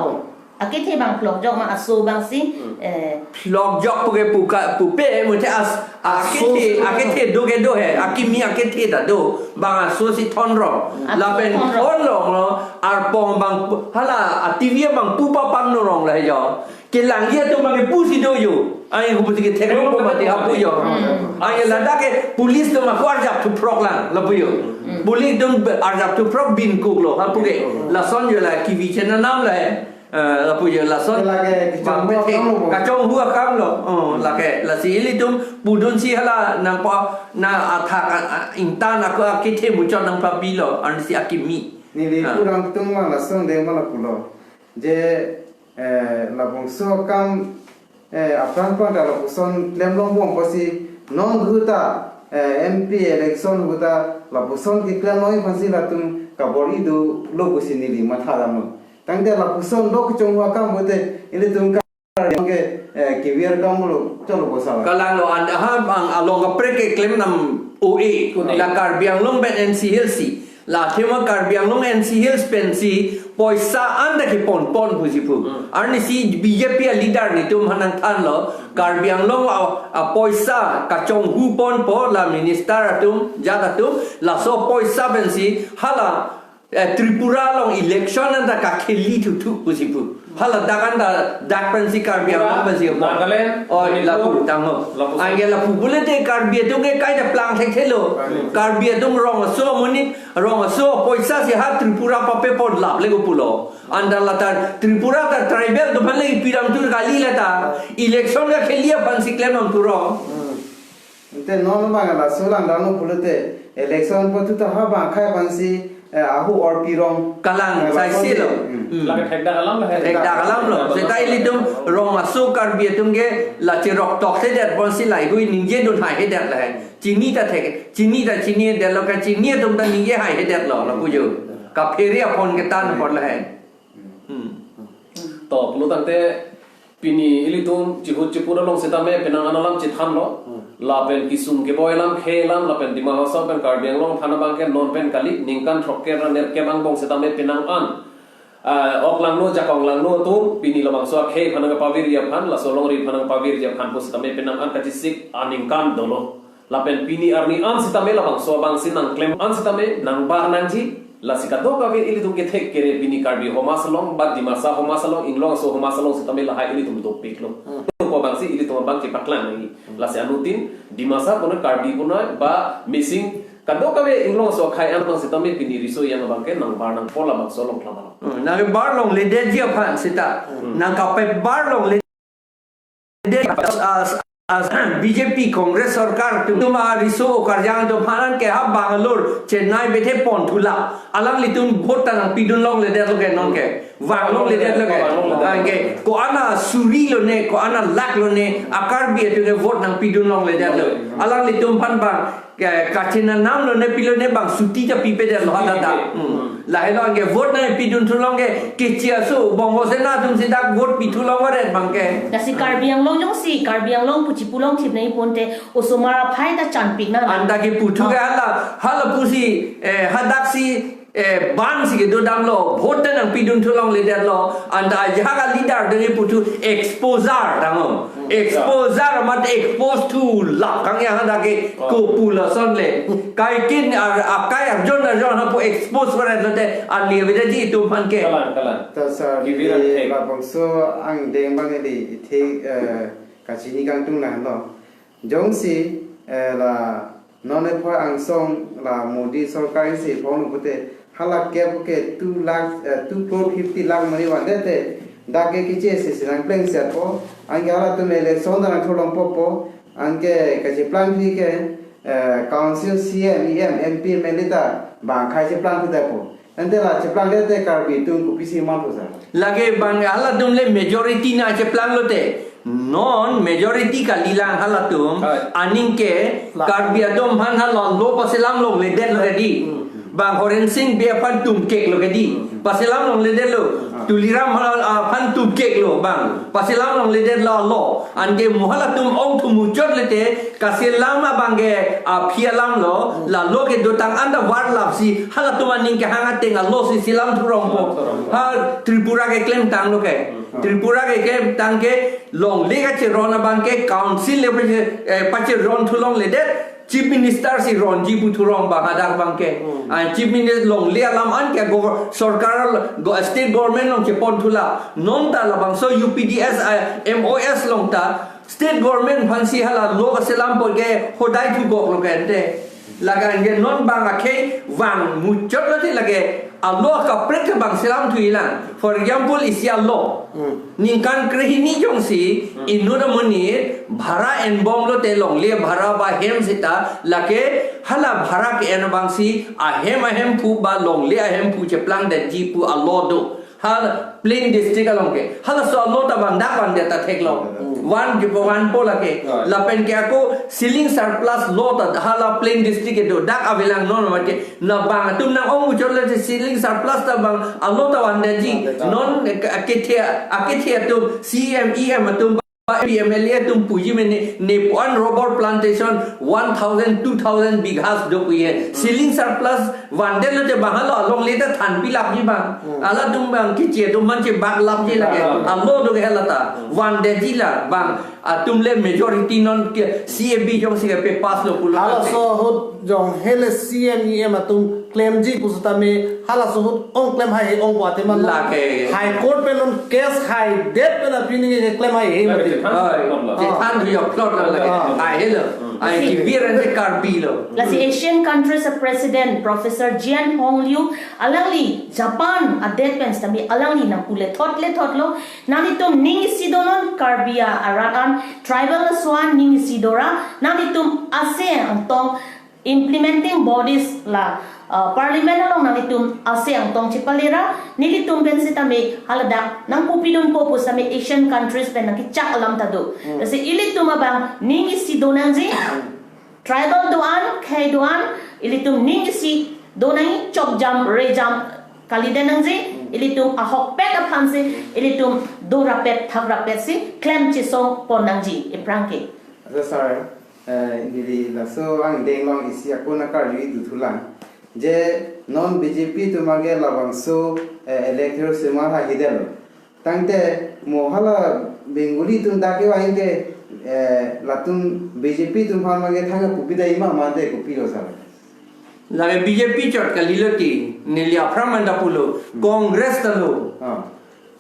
Akethe abang plok jok ma aso abangsi, eh, plok jok puke puka pupe muthe as, akethe, akethe do ke do he, akimi akethe ta do, bang aso si thon rong. Lapen thon rong lo, arpong abang pu-, hala a T V abang pu papang nurong lahai jo. Kelangji atum abang ke pusi do yo. Ai hu pusi ketheklongpo mati hapu yo. Hmm. Ai ladak ke police atum ako arjap thuphrok lang lapu yo. Hmm. Police atum arjap thuphrok bin kuklo hapu ke. Hmm. Lason yo la K V channel nam la, eh, lapu yo lason. Lake kachonghu akam lo. Kachonghu akam lo. Oh, lake lasi ilitum pudunsi hala nangpa na athak a, a, ingtan ako akethe muchot nangpabilo, arnisi akimi. Neli purang tung ma lason de ma lapulo. Je, eh, labangso akam, eh, aphrang aphrang ta lapuson klemlongbom pusi non hu ta, eh, M P election hu ta lapuson keklemlong aphansi latum kabor-i dolo pusi neli matha damlo. Tangte lapuson do kachonghu akam pute ilitum ka ke, eh, keviar kamlo cholo bosa. Kalang lo an ha bang along kaprek keklem nam O A. Kune. La Karbi Anglong pen N C Hills si. La athema Karbi Anglong N C Hills pensi poisa anta kepon pon pusi pu. Hmm. Arnisi B J P a leader netum aphan nangthanlo. Karbi Anglong a, apoisa kachonghu ponpo la minister atum, jat atum, laso poisa pensi hala, eh, Tripura along election anta kakheli thuthu pusi pu. Hala dak anta dak pensi Karbi Anglong pensi pon. Nagaland, oh, Manipur, lapu tangho. Lapu. Anke lapu pulote Karbi atum ke kaita plang thekthelo. Hmm. Karbi atum rong aso amonit, rong aso apoisa si ha Tripura pape pon lap le ko pulo. Anta la ta Tripura ta tribal atum aphan le pi damthu kali la ta. Election kakheli aphansi klem damthu rong. Hmm. Ante non bang laso lang dano pulote election pu thu ta ha bang akhai aphansi, eh, ahu orpi rong. Kalang, eh, sai lason si lo. Hmm. Hmm. Lake thekdak alam lahai. Thekdak alam lo. Seta ilitum rong aso Karbi atum ke la cherok tokthedet ponsi lahai hui ningjedun haihedet lahai. Chini ta thek, chini ta chinidet lo, kachini atum ta ningje haihedet lo, lapu jo. Kaphere apon ketan apot lahai. Hmm. To, pulo tangte pini ilitum chihut chipur along sitame penang an alam chithanlo. Hmm. Lapen kesung keboi alam, khei alam, lapen Dima Hasao pen Karbi Anglong aphan abang ke non pen kali, ningkan throkkep ra nerkep angbong sitame penang an, ah, ok langno, jakong langno atum, pini labangso akhei aphan nangpavirji aphan, laso alongri aphan nangpavirji aphan pu sitame penang an kachisik aningkan dolo. Lapen pini arni an sitame labangso abangsi nangklem an sitame nangbar nangji, lasi kadokave ilitum kethek kere pini Karbi Homas along, ba Dimasa Homas along, Inglong aso Homas along sitame lahai ilitum dopiklo. Hmm. Ko abangsi ilitum abang kepaklang lagi. Hmm. Lasi anuttin Dimasa puna, Karbi puna, ba Mising, kadokave Inglong aso akhai an abang sitame pini riso yang abang ke nangbar nangpo labangso along klamalo. Hmm, nangbar longledetji aphan seta. Hmm. Nangkapebar longle de as, as B J P Congress sorkar atum, atum ariso karjang atum aphan ke ha Bangalore, Chennai bethe pon thula. Alanglitum vote ta nangpidun longledetlo ke non ke. Vang longledetlo ke. Vang longledetlo. Anke ko-an asuri lone, ko-an alakh lone, a Karbi atum ke vote nangpidun longledetlo. Alanglitum aphan bang ke kachina namlo ne pilo ne bang suti ta pipedetlo ha dada. Hmm. Lahelo anke vote nangpidun thulong ke kechi aso Bongo Sena atumsi dak vote pi thulong varet bang ke. Lasi Karbi Anglong jongsi, Karbi Anglong pu chipu longthip nangji ponte osomar aphai ta chanpik nang. Anta ke puthu ke hala, hala pusi, eh, hadaksi, eh, bansi kedo damlo, vote ta nangpidun thulongledetlo, anta ajahak a leader deni puthu exposure danglo. Exposure amat expose thu lap kang ya hadak ke, oh, ko pu lason le. Kaikin ar, akai arjon arjon hapu expose varet lote, ali avedetji itum aphan ke. Kalang, kalang. Ta sir, Kiviran di thek. Labangso angdeng bang di ithek, eh, kachini kangtung lahenlo. Jongsi, eh, la non ephoi angsong la Modi sorkar si phone pute hala kep ke two lakh, eh, two crore fifty lakh mari vande te, dak ke kiche si si nangplengsi apo, anke halatum election ta nangthu longpo po, anke kachiplangpi ke, eh, council C M, E M, M P, M L A ta bang akhai chiplangpi ta po. Ante la chiplangdet te Karbi atum kopisi manpo sa. Lake bang halatum le majority nangchiplanglo te. Non majority kalilang halatum. Hai. Aning ke la Karbi atum aphan hala lo paselam longledetlo ready. Hmm. Bang Horen Sing Bey aphan tumkeklo ready. Hmm. Paselam longledetlo. Ah. Tuliram hala, ah, aphan tumkeklo bang. Paselam longledetlo lo. Anke mo halatum ongthu muchot lete kaselam abang ke aphi alam lo, hmm, lalo kedotang anta varlapsi halatum aning kehang ateng alo si selam thurong po. Selam thurong po. Ha Tripura keklem tanglo ke. Hmm. Tripura keklem tang ke longle kacheron abang ke council le pache, eh, pacheron thu longledet, Chief Minister si ronji pu thurong bang hadak bang ke. Hmm. Ah, Chief Minister longle alam an ke go, sorkar go, state government along chepon thula. Non ta labangso U P D S, ah, M O S along ta state government aphansi hala lo kaselam pon ke hodai thugoklo ke ante. Lake anke non bang akhei vang muchotlo te lake alo kaprek ke bang selam thuilang. For example, isi alo. Hmm. Ningkan krehini jongsi, hmm, inut amonit bhara enbomlo te longle bhara ba hem seta lake hala bhara ke-en abangsi ahem ahemphu ba longle ahemphu cheplangdetji pu alo do. Ha plain district along ke. Halaso alo ta bang dak bang dia ta theklo. Hmm. Van, vanpo lake. Right. Lapen ke ako ceiling surplus lo ta hala plain district kedo dak avelang non mate. Na bang atum nang-ong muchot le ceiling surplus ta bang alo ta vandetji. Vandetji. Non ke, akethe, akethe atum C M E M atum P M L A atum puji mene, ne puan rubber plantation one thousand, two thousand bighas do puye. Ceiling surplus vandet lote bang halo alongle ta thanpi lapji bang. Hmm. Halatum bang kiche do manche bak lapji lake. Hmm. Alo do ke hala ta. Hmm. Vandetji la bang. Atum le majority non ke C A B jongsi ke pe pass lo pulo. Halaso ahut jong hele C M E M atum klemji pusitame halaso ahut ong klem haihe ong pu athema lo. Lake. High Court pen non case haidet pen apini ke klem haihe mati. Lake, chethan. Oi, chethan do your plot lo lake. Ah. Haihe lo. Hmm. Ai, si. Kibir ante Karbi lo. Lasi Asian countries a president Professor Jian Hong Liu alangli Japan adet pen sitame alangli nangpu le thot le thot lo. Nanglitum ning isi donon Karbi arat an tribal aso an ning isi dora. Nanglitum ase angtong implementing bodies la, uh, parliament along nanglitum ase angtong chipalera, nelitum pen sitame haladak nangkupidunpo pu sitame Asian countries pen nangkichak alam ta do. Hmm. Lasi ilitum abang ning isi do nangji, tribal do-an, khei do-an, ilitum ning isi do nangji, chokjam, rejam kalidet nangji, ilitum ahokpet aphan si, ilitum do rapet, thak rapet si, klem chisong pon nangji, iphrang ke. Asa sir, eh, neli laso angdeng along isi akona karju dothulang. Je non B J P atum abangke labangso, eh, electoral sima haihe det lo. Tangte mo hala Bengali atum dak kevang ke, eh, latum B J P atum aphan abangke thang pupi dai ma mante kopilo sir. Lake B J P chot kalilo ti, neli aphrang manda pulo, Hmm. Congress ta lo. Ah.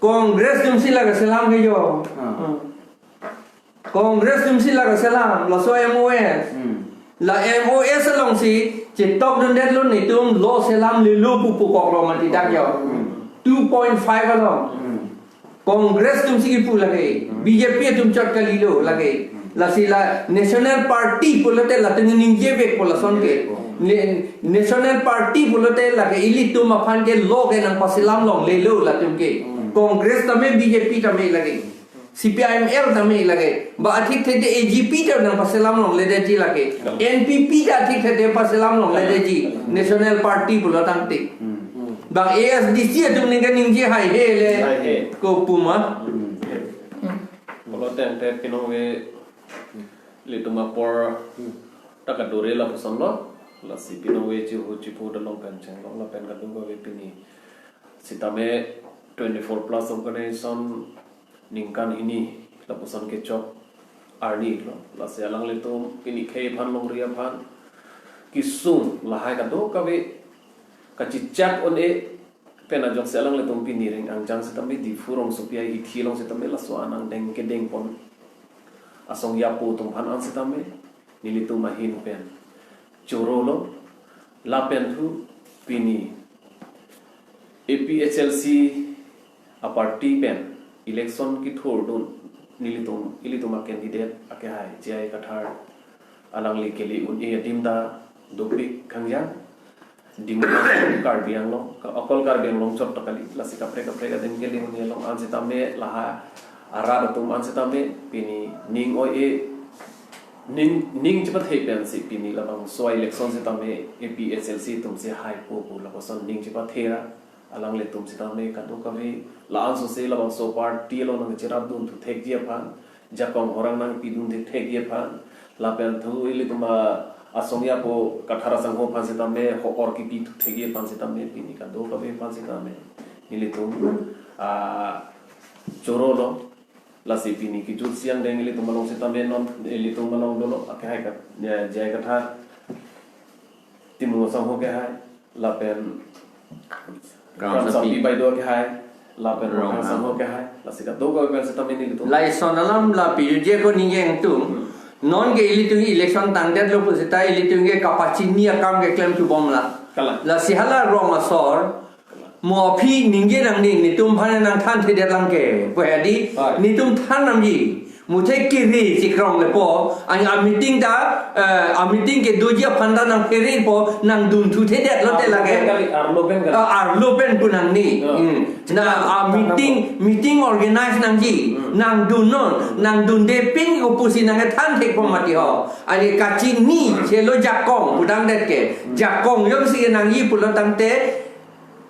Congress atum si lake selam ke jo. Ah. Hmm. Congress atum si lake selam, laso M O S. Hmm. La M O S along si chetok dundet lo netum lo selam lelo pu pukok lo mati dak jo. Hmm. Two point five along. Hmm. Congress atum si kipu lake, Hmm. B J P atum chot kalilo lake. Hmm. Lasi la National Party pulote latum ningje vekpo lason ke. Hmm. Ne-, National Party pulote lake ilitum aphan ke lo ke nangpaselam longlelo latum ke. Hmm. Congress tame B J P tame lake. C P I M L tame lake. Ba athik thede A G P ta nangpaselam longledetji lake. Hmm. N P P ta athik thede paselam longledetji. Hmm. National Party pulo tangte. Hmm. Bang A S D C atum ning kaningje haihe le. Haihe. Kopu ma. Hmm. Pulote angte pinong ve ilitum apor ta kadure lapuson lo. Lasi pinong ve chihu chipu dalong pen chenglong lapen kadung kave pini. Sitame twenty-four plus organization ningkan hini lapuson kechok arni lo. Lasi alanglitum pini khei aphan longri aphan kesung lahai kadokave kachechak un-e pen ajoksi alanglitum pini ring angjang sitame Diphu rongsopi ahithi along sitame laso an angdeng kedeng pon asong yapo atum aphan an sitame nelitum ahin pen choro lo lapen thu pini A P H L C a party pen election kethur dun nelitum ilitum a candidate akehai J I Kathar alangli kele un-e adim ta dopik kangjang. Dimapur Karbi Anglong, ka-, okol Karbi Anglong chot ta kali, lasi kaprek kaprek adim kele un-e along an sitame laha arat atum an sitame pini ning oi-e ning ning chepathe pensi pini labangso election sitame A P H L C atum si haipo pu lapuson ning chepathe ra alanglitum sitame kadokave la-an sose labangso party along nangcherap dun thu thekji aphan jakong horang nangpidun thekthekji aphan lapen thu ilitum a asong yapo Kathar asangho aphan sitame ho-or kipi thu thekji aphan sitame pini kadokave aphan sitame nelitum a choro lo. Lasi pini kejut siang deng ilitum along sitame non ilitum along dolo akehai ka, ya, J I Kathar Timung asangho kehai lapen Kram Kram Sapi. Sapi baideo kehai lapen Rong Rong Asangho kehai. Lasi kadokave pen sitame nelitum. Lason alam la piyuje ko ningje angtung. Hmm. Non ke ilitum election tangdet lo pusita ilitum ke kapachini akam keklem chubom la. Kalang. Lasi hala rong asor. Kalang. Mo aphi ningje nangne netum aphan nangthan thedet lang ke. Pu hedi. Hai. Netum than namji. Muthe kiri chikrong lepo, ang a meeting ta, eh, a meeting kedoji aphan ta nangphere po, nangdun thu thedet lote lake. Arlo pen kali, arlo pen kali. Ah, arlo pen pu nangne. Ya. Hmm. Na a meeting, meeting organize nangji, Hmm. nangdun non, nangdunde pen ko pusi nangthan thekpo mati ho. Ani kachini, chelo jakong, pudang det ke. Hmm. Jakong jongsi nangji pulo tangte,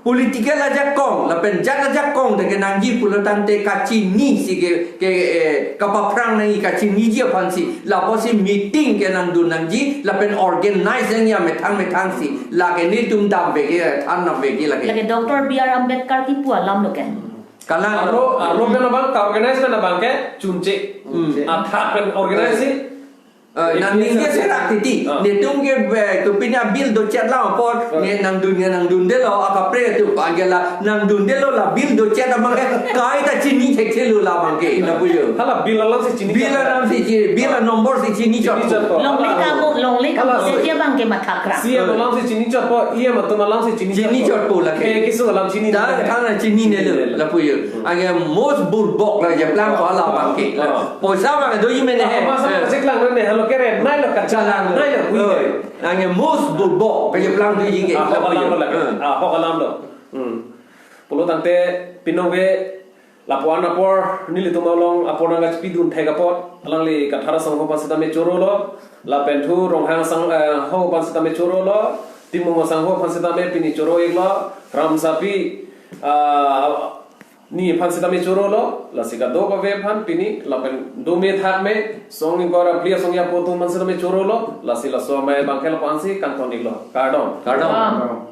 Political ajakong lapen jat ajakong ta kenangji pulo tangte kachinisi ke ke eh, kapaphrang nangji, kachiniji aphansi lapusi meeting kenangdun nangji lapen organize nangji amethang methangsi lake nelitum damvekji, than damvekji lake. Lake Doctor B R Ambedkar kipu alam lo ke. Kalang. Arlo arlo pen abang, organize pen abang ke chunche. Hmm. Athak pen organize si. Eh, nangning ke serak titi. Ah. Netum ke, eh, kopine bill dochet lang apot, ah, ne nangdun, ne nangdundelo, akaprek atum pangke la nangdundelo, la bill dochet abang ke kaita chini thekthe lo la abang ke, lapu jo. Hala bill alamsi chini. Bill alamsi chini, bill a number si chini chot. Chini chot. Longle kamu, longle kamu, hala si. Dia abang ke mathakra. Si alamsi chini chotpo, iya matum alamsi chini chotpo. Chini chotpo lake. Ke kisu alam chini. Dan thang na chininelo, lapu jo. Anke most burbok la jeplang ko hala abang ke. Ah. Poisa abang doji mene he. Ah, masa, eh, masih kelang ne, halo kere, nai lo kachalang, nai lo, hui. Oh. Anke most burbok kejeplang doji ke. Ah, hok alam lo lake. Eh. Ah, hok alam lo. Hmm. Pulo tangte pinong ve lapu-an apor nelitum along apor nangkachipidun thek apot, alangli Kathar asangho aphan sitame choro lo, lapen thu Ronghang asang, eh, ho aphan sitame choro lo, Timung asangho aphan sitame pini choro-ik lo, Kramsapi, ah, ni aphan sitame choro lo, lasi kadokave aphan pini lapen dome thakme, song ingkoi ra phli asong apo atum aphan sitame choro lo, lasi laso amei abang ke lapu-ansi kangton-ik lo. Kardom. Kardom. Kardom.